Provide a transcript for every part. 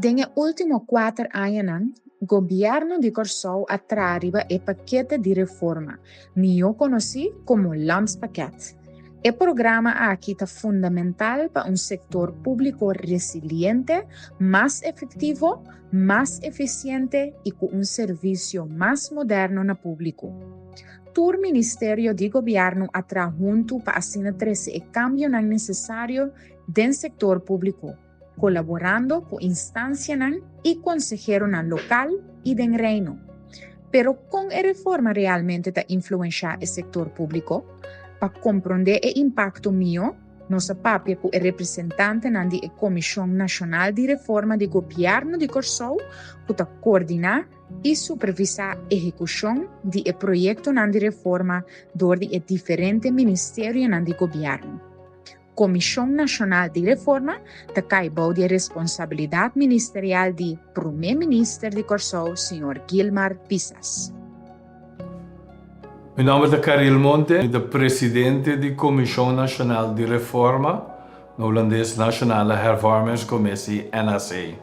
Den e último 4 añanan, gobièrnu di Kòrsou a traha riba e pakete di reforma, mihó konosí komo Landspakket. E programa aki ta fundamental pa un sektor públiko resiliente, mas efektivo, mas efisiente i ku un servisio mas moderno na públiko. Tur ministerio di gobièrnu a traha huntu pa asina trese e kambionan nesesario den sektor públiko, kolaborando ku instansianan i konseheronan lokal i den Reino. Pero kon e reforma realmente ta influenshá e sektor públiko? Pa komprondé e impakto mihó, nos a papia ku e representantenan di e Komishon Nashonal di Reforma di Gobièrnu di Kòrsou ku ta koordiná i supervisá ehekushon di e proyektonan di reforma dor di e diferente ministerionan di gobièrnu. Komishon Nashonal di Reforma ta kai bou di e responsabilidat ministerial di Promé Minister di Kòrsou señor Gilmar Pisas. Mi nòmber ta Caril Monte, mi ta presidente di Komishon Nashonal di Reforma, na hulandes Nationale Hervormingscommissie, NHC.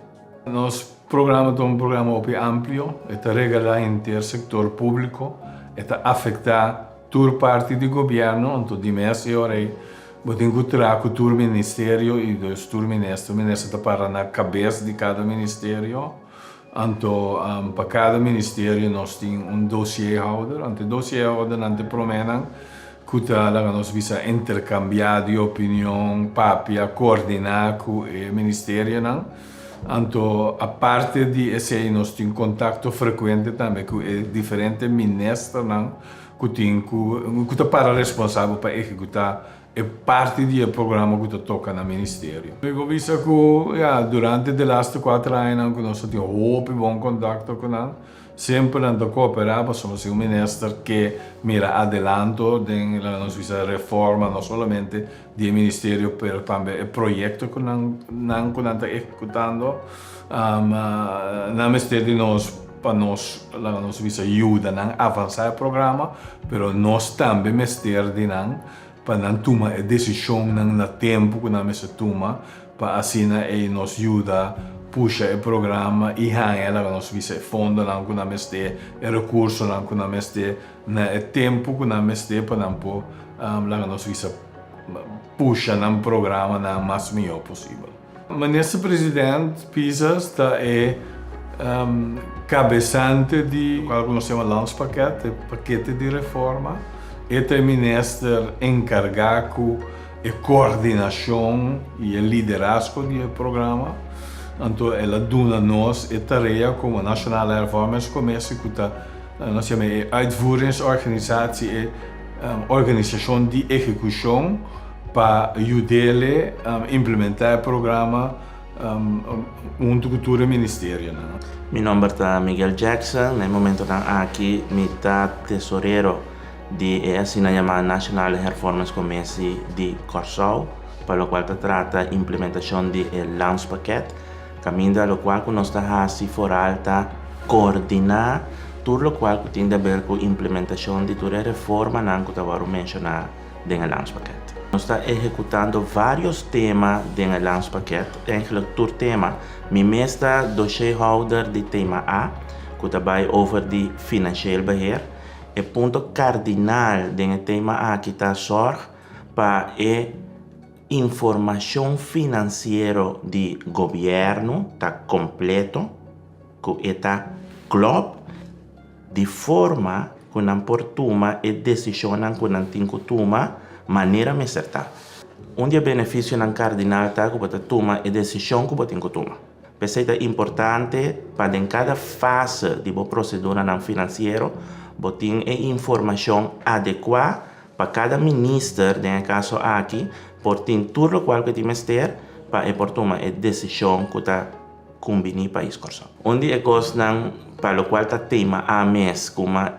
Nos programa ta un programa hopi amplio, e ta regalá henter sektor públiko, e ta afektá tur parti di gobièrnu, anto di mes e ora ei bo tin ku traha ku tur ministerio i dus tur minister. Minister ta para na kabes di kada ministerio, anto pa kada ministerio nos tin un dosierhouder, anto e dosierhoudernan ta e proménan ku ta laga nos bisa interkambiá di opinion, papia, koordiná ku e ministerionan. Anto aparte di esei nos tin kontakto frekuente tambe ku e diferente ministernan ku tin ku ku ta para responsabel pa ehekutá e parti di e programa ku ta toka na ministerio. Mi por bisa ku ya durante de laste kuater añanan ku nos a tin hopi bon kontakto ku nan. Semper nan ta kooperá pasobra si un minister ke mira adelanto den laga nos bisa reforma no solamente di e ministerio pero tambe e proyekto ku nan nan ku nan ta ehekutando nan mester di nos pa nos laga nos bisa yuda nan avansá e programa pero nos tambe mester di nan pa nan tuma e desishonnan na tempu ku nan mester tuma pa asina ei nos yuda pusha e programa i haña laga nos bisa e fondonan ku nan mester, e rekursonan ku nan mester na e tempu ku nan mester pa nan por laga nos bisa pusha nan programanan mas mihó posibel. Minister President Pisas ta e kabesante di lokual ku nos yama Landspakket, e pakete di reforma. E ta e minister enkargá ku e koordinashon i e liderazgo di e programa. Anto el a duna nos e tarea komo Nationale Hervormingscommissie ku ta nos yama e uitvoeringsorganisatie, e organisashon di ehekushon pa yud'é implementá e programa huntu ku tur e ministerionan. Mi nomber ta Miguel Jackson, na e momentonan aki mi ta tesorero di e asina yamá Nationale Hervormingscommissie di Kòrsou, pa lokual ta trata implementashon di e Landspakket, kaminda lokual ku nos ta hasi foral ta koordiná tur lokual ku tin di aber ku implementashon di tur e reformanan ku ta wòrdu menshoná den e Landspakket. Nos ta ehekutando vários tema den e Landspakket, eigenlijk tur tema. Mi mes ta dossierhouder di tema A, ku ta bai over di financieel beheer. E punto kardinal den e tema aki ta sòrg pa e informashon finansiero di gobièrnu ta kompleto, ku e ta klòp, di forma ku nan por tuma e desishonnan ku nan tin ku tuma manera mester ta. Un di e benefisionan kardinal ta ku bo ta tuma e desishon ku bo tin ku tuma. P'esei ta importante pa den kada fase di bo proseduranan finansiero bo tin e informashon adekuá pa kada minister, den e kaso aki, por tin tur lokual ku e tin mester pa e por tuma e desishon ku ta kumbiní pais Kòrsou. Un di e kosnan pa lokual ta tema a mes ku m'a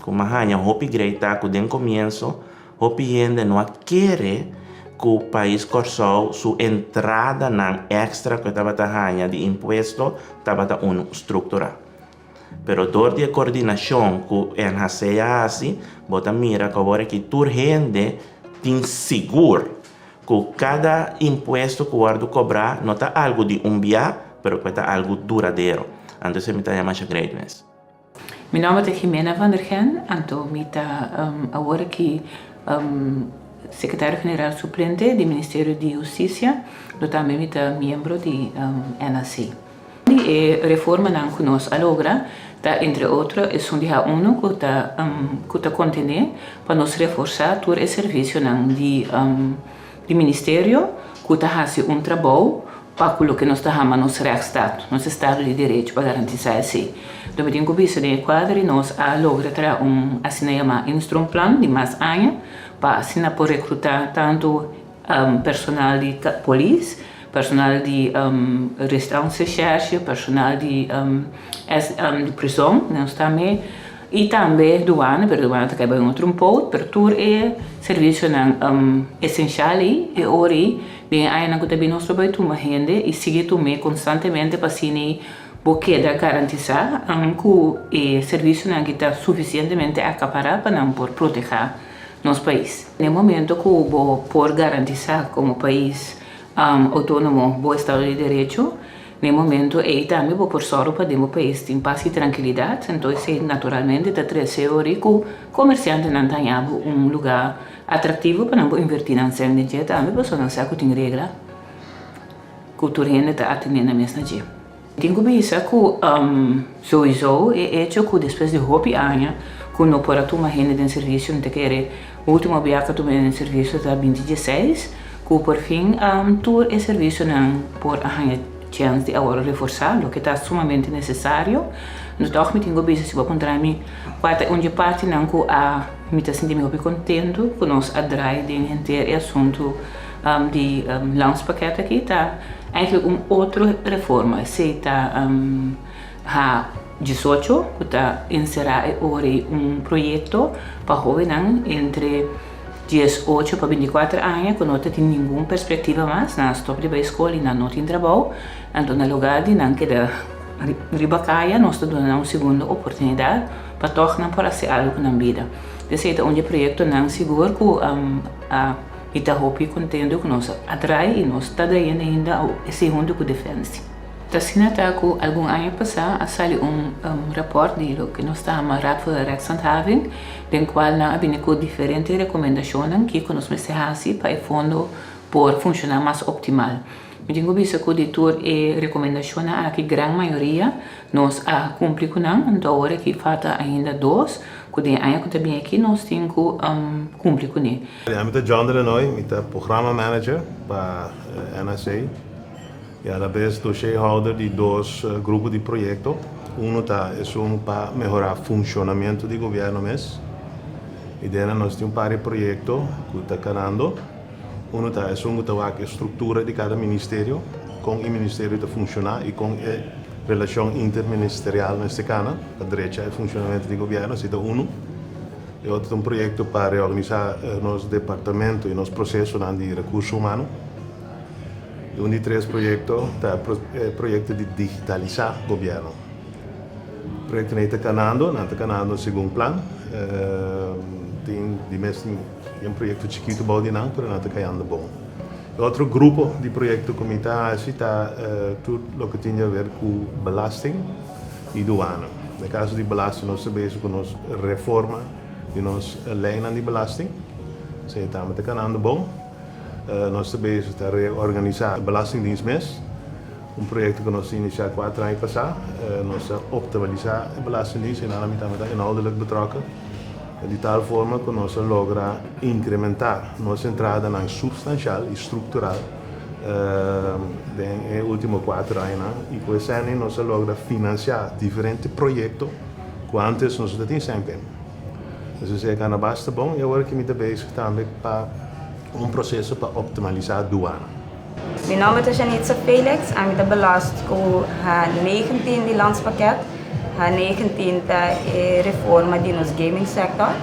ku m'a haña hopi grei ta ku den komienso Hopi hende no a kere ku pais Kòrsou su entradanan èkstra ku e tabata haña di impuesto tabata unu strukturá. Pero dor di e kordinashon ku NHC a hasi, bo ta mira ku awor aki tur hende tin sigur ku kada impuesto ku wòrdu kobrá no ta algu di un bia, pero ku e ta algu duradero. Anto esei mi ta yama masha great mes. Mi nòmber ta Jimena van der Gen, anto mi ta awor aki Sekretario General Suplente di Ministerio di Hustisia, lo tambe mi ta miembro di NAC. Di e reformanan ku nos a logra ta entre otro esun di H-uno ku ta ku ta kontené pa nos reforsá tur e servisionan di di ministerio ku ta hasi un trabou pa ku loke nos ta hama nos rechtsstaat, nos estado di derecho pa garantisá esei. Lo mi tin ku bisa den e kuadro di nos a logra traha un asina yamá instromplan di mas aña pa asina por rekrutá tantu personal di polis, personal di restaurantrecherche, personal di di prison, nos tambe y tambe duana, pero duana ta kai bai un otro poot, pero tur e servicionan esencial ei, e ora ei, den e añanan cu ta bin nos lo bai tuma hende y sigui tum'e constantemente pa asina ei bo keda garantisa cu e servicionan aki ta suficientemente acapara pa nan por proteha nos pais. Den momento cu bo por garantisa como pais autonomo bo estado di derecho, den momento ei tambe bo por sòru pa den bo pais tin pas i trankilidat. Enton esei naturalmente ta trese ori ku komersiantenan ta haña bo un lugá atraktivo pa nan por invertí nan sèn den dje tambe pasobra nan sa ku tin regla ku tur hende ta atené nan mes na dje. Tin ku bisa ku souiso e echo ku despues di hopi aña ku no por a tuma hende den servisio, mi ta kere ultimo bia ku a tuma hende den servisio ta binti dieseis, ku por fin tur e servisionan por a haña chèns di awor reforsá, loke ta sumamente nesesario. No tòg mi tin ku bisa si bo a puntra mi kua ta un dje partinan ku a mi ta sinti mi hopi kontentu ku nos a drai den henter e asuntu di landspakket aki ta Eigenlijk un otro reforma, esei ta H 18, ku ta enserá e ora ei un proyekto pa hóbennan entre 18 pa 24 aña ku no ta tin ningun perspektiva mas, nan a stòp di bai skol i nan no tin trabou, anto na lugá di nan keda riba kaya nos ta duna nan un segundo oportunidat pa tòg nan por hasi algu ku nan bida. Esei ta un di e proyektonan sigur ku a. Mi ta hopi contento cu nos a draai y nos ta draaiendo ainda esey hunto cu Defensie. Ta asina ta cu algun aña pasa a sali un rapport di loke nos ta hama Raad voor de Rechtshandhaving den cual nan a bini cu diferente recomendacionnan kico nos mester haci pa e fondo por funciona mas optimal. Mi tin cu bisa cu di tur e recomendacionnan aki gran mayoria nos a cumpli cu nan, anto awor aki falta ainda dos cu den e aña cu ta bini aki nos tin cu cumpli cune. Mi ta John de Lanoy, mi ta Programma Manager pa NSA y a la bes dossierhouder di dos grupo di proyecto. Uno ta esun pa mehora funcionamento di gobierno mes y dena nos tin un par di proyecto cu ta canando. Uno ta esun cu ta wak e structura di cada ministerio, con e ministerio ta funciona y con e relacion interministerial mester cana pa drecha e funcionamento di gobierno, esey ta uno. E otro ta un proyecto pa reorganisa nos departamento y nos procesonan di recurso humano. Y un di tres proyecto ta e proyecto di digitalisa gobierno. Proyectonan ey ta canando, nan ta canando segun plan. Tin di mes tin un proyecto chikito bou di nan, pero nan ta cayando bon. E otro grupo di proyecto cu mi ta haci ta tur loke tin di haber cu belasting y duana. Den caso di belasting nos ta bezig cu nos reforma di nos leynan di belasting. Esey tambe ta canando bon. Nos ta bezig ta reorganisa Belastingdienst mes. Un proyecto cu nos a inicia cuater aña pasa. Nos a optimalisa e Belastingdienst y nan a mi tambe ta inhoudelijk betrokken. Di tal forma cu nos a logra incrementa nos entradanan substancial y structural den e ultimo cuater añanan y cu eseni nos a logra financia diferente proyecto cu antes nos no ta tin semper. Entonces e cana basta bon y awor aki mi ta bezig tambe pa un proceso pa optimalisa duana. Mi nomber ta Janitza Felix, ami ta belast ku H19 di Landspakket. H19 ta e reforma di nos gaming sector.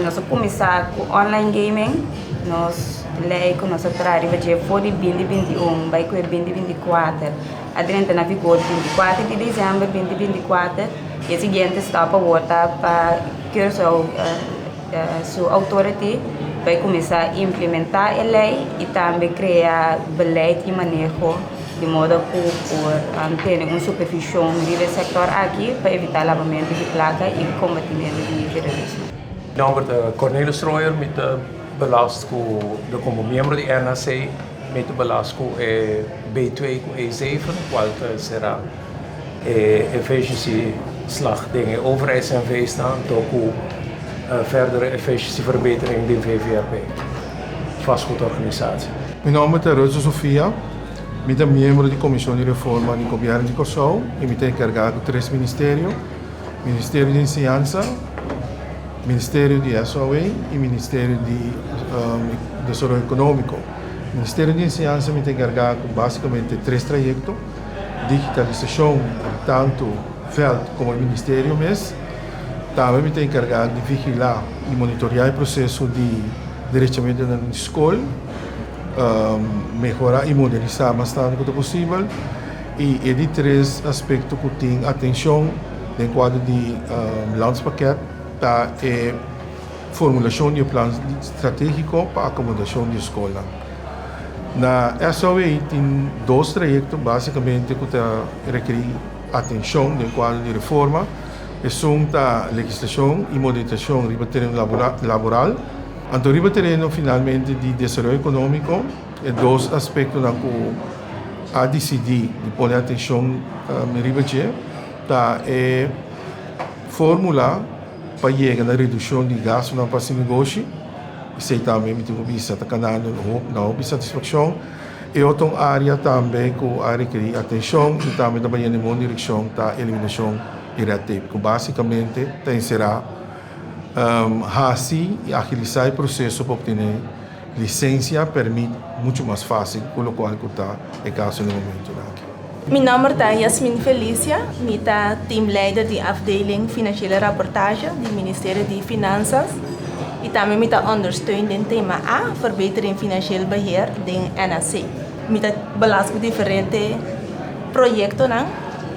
Nos a kuminsá ku online gaming, nos lei ku nos a traha riba dje for di binti binti un bai ku e binti binti kuater a drenta na vigor 24 di desèmber binti binti kuater i e siguiente stap awor ta pa Curaçao Su authority bai kuminsá implementá e lei i tambe krea beleid i maneho. di moda ku por tene un supervishon riba e sektor aki pa evitá labamentu di plaka i kombatimentu di terorismo. Mi nòmber ta Cornelis Strooijer, mi ta belast ku de komo miembro di NAC, mi ta belast ku e B twee ku E zeven, kual ta será e efficiency slag den e overheids-NV's-nan anto ku verdere efficiencyverbetering den VVRP, vastgoedorganisatie. Mi nòmber ta Rutsel Sofia, mi ta miembro di Komishon di Reforma di Gobièrnu di Kòrsou i mi ta enkargá ku tres ministerio, Ministerio di Enseñansa, Ministerio di SOA i Ministerio di Desaroyo Ekonómiko. Ministerio di Enseñansa mi ta enkargá ku básikamente tres trayekto, digitalisashon di tantu vèlt komo e ministerio mes. Tambe mi ta enkargá di vigilá i monitoriá e proseso di derechamentunan di skol, mehorá i modernisá mas tantu ku ta posibel. I e di tres aspekto ku tin atenshon den kuadro di Landspakket ta e formulashon di e plan stratégiko pa akomodashon di e skolnan. Na SOA tin dos trayekto básikamente ku ta rekerí atenshon den kuadro di reforma. Esun ta legislashon i modernisashon riba tereno laboral. Anto riba tereno finalmente di desaroyo ekonómiko e dos aspektonan ku a disidí di pone atenshon riba dje ta e fórmula pa yega na redukshon di gastunan pa hasi negoshi. Esei tambe mi tin ku bisa ta kanando na hopi satisfakshon. E otro un área tambe ku a rekerí atenshon i tambe ta bayendo den bon direkshon ta eliminashon di red tape ku básikamente ta enserá hasi i agilisá e proseso pa optené lisensia, pèrmit, muchu mas fásil ku lokual ku ta e kaso na e momentunan aki. Mi nòmber ta Yasmin Felicia, mi ta teamleider di afdeling Financiële Rapportage di Ministerio di Finansas i tambe mi ta ondersteun den tema A, Verbetering Financieel Beheer, den NAC. Mi ta belast ku diferente proyektonan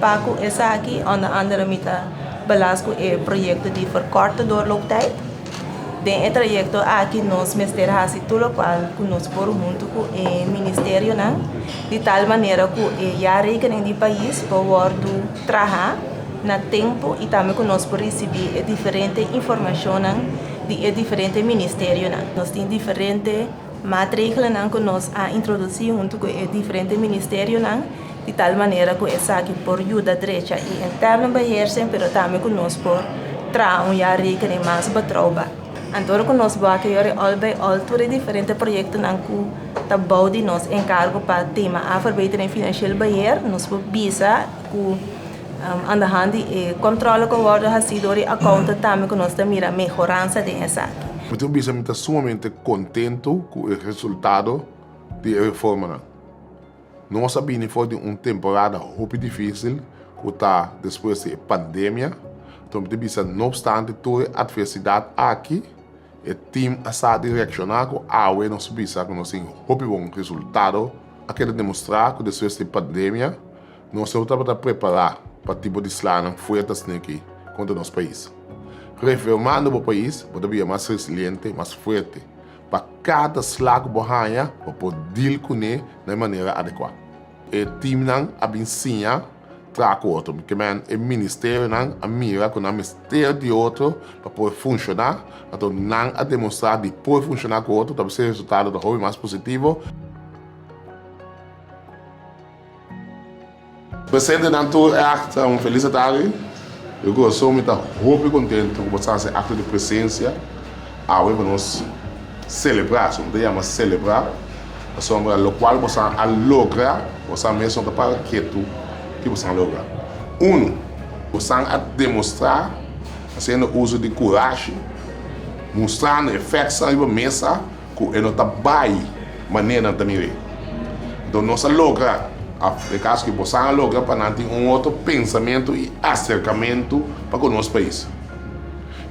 pa ku esaki, onder andere mi ta belast ku e proyekto di Verkorte Doorlooptijd. Den e trayekto aki nos mester hasi tur lokual ku nos por huntu ku e ministerionan di tal manera ku e jaarrekening di pais por wòrdu traha na tempu i tambe ku nos por risibí e diferente informashonnan di e diferente ministerionan. Nos tin diferente maatregelennan ku nos a introdusí huntu ku e diferente ministerionan di tal manera ku esaki por yuda drecha e interne beheersing pero tambe ku nos por traha un jaarrekening mas betrouwbaar. Anto ora ku nos wak yori al bij al tur e diferente proyektonan ku ta bou di nos enkargo pa tema A verbetering financieel beheer nos por bisa ku aan de hand di e kòntròle ku a wòrdu hasí dor e accountant tambe ku nos ta mira mehoransa den esaki. Mi tin ku bisa mi ta sumamente kontentu ku e resultado di e reformanan. Nos a bini for di un temporada hopi difísil ku ta despues di e pandemia. Anto mi ta bisa no opstante tur e atversidat aki, e tim a sa di reakshoná ku awe nos a bisa ku nos tin hopi bon resultado. A keda demostrá ku despues di e pandemia nos no tabata prepará pa tipo di slanan fuerte asina aki kontra nos pais. Reformando bo pais bo ta bira mas resiliente, mas fuerte. Pa kada sla ku bo haña, bo por dil kuné na e manera adekuá. E timnan a bin siña traha ku otro. Ke men e ministerionan a mira ku nan mester di otro pa por funshoná, anto nan a demostrá di por funshoná ku otro, ta bisa e resultado ta hopi mas positivo. Presentenan tur ègt un felis atardi. Di kurason mi ta hopi kontentu ku bo sa hasi akto di presensia awe pa nos selebrá, so mi ta yama selebrá pasobra lokual bo sa a logra bo sa mes no ta para ketu ki bo sa a logra. Unu, bo sa a demostrá hasiendo uso di kurashi, mustrando e fèksnan riba mesa ku e no ta bai manera nan ta mir'é. Enton nos a logra, òf e kaso ku bosan a logra pa nan tin un otro pensamentu i aserkamentu pa ku nos pais.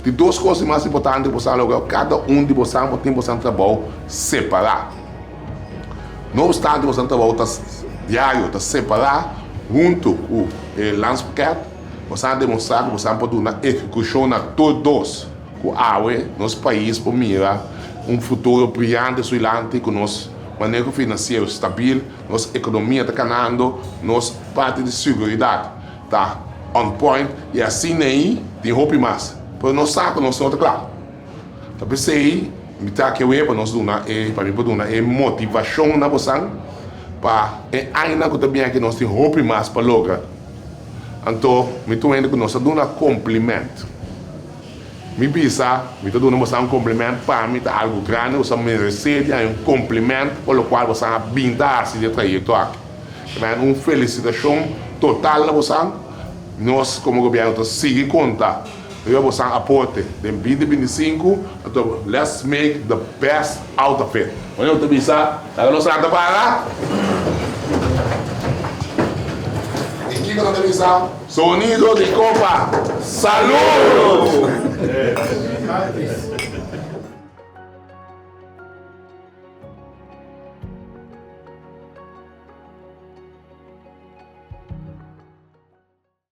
Di dos kos di mas importante ku bosan a logra, kada un di bosan por tin bosan trabou separá. No opstante bosan trabou ta diario, ta separá huntu ku e landspakket, bosan a demostrá ku bosan por duna ehekushon na tur dos. Ku awe nos pais por mira un futuro briante su dilanti ku nos maneho finansiero stabil, nos ekonomia ta kanando, nos parti di seguridat ta on point i asina ei tin hopi mas. Pero nos sa ku nos no ta kla. Ta p'esei mi ta ke wea pa nos duna e, pa mi por duna e motivashon na bosan pa e añanan ku ta bin aki nos tin hopi mas pa logra. Anto mi ta un hende ku nos ta duna kompliment. Mi bisa, mi ta duna bosan un kompliment, pa mi ta algu grandi, bosan meresé di haña un kompliment pa lokual bosan a bin ta hasi di e trayekto aki. Kimen un felisitashon total na bosan. Nos komo gobièrnu ta sigui konta riba bosan aporte den 2025, anto let's make the best out of it. Wanneer bo ta bisa, laga nos lanta para. I kiko nan ta bisa? Sonido di kopa. Salud!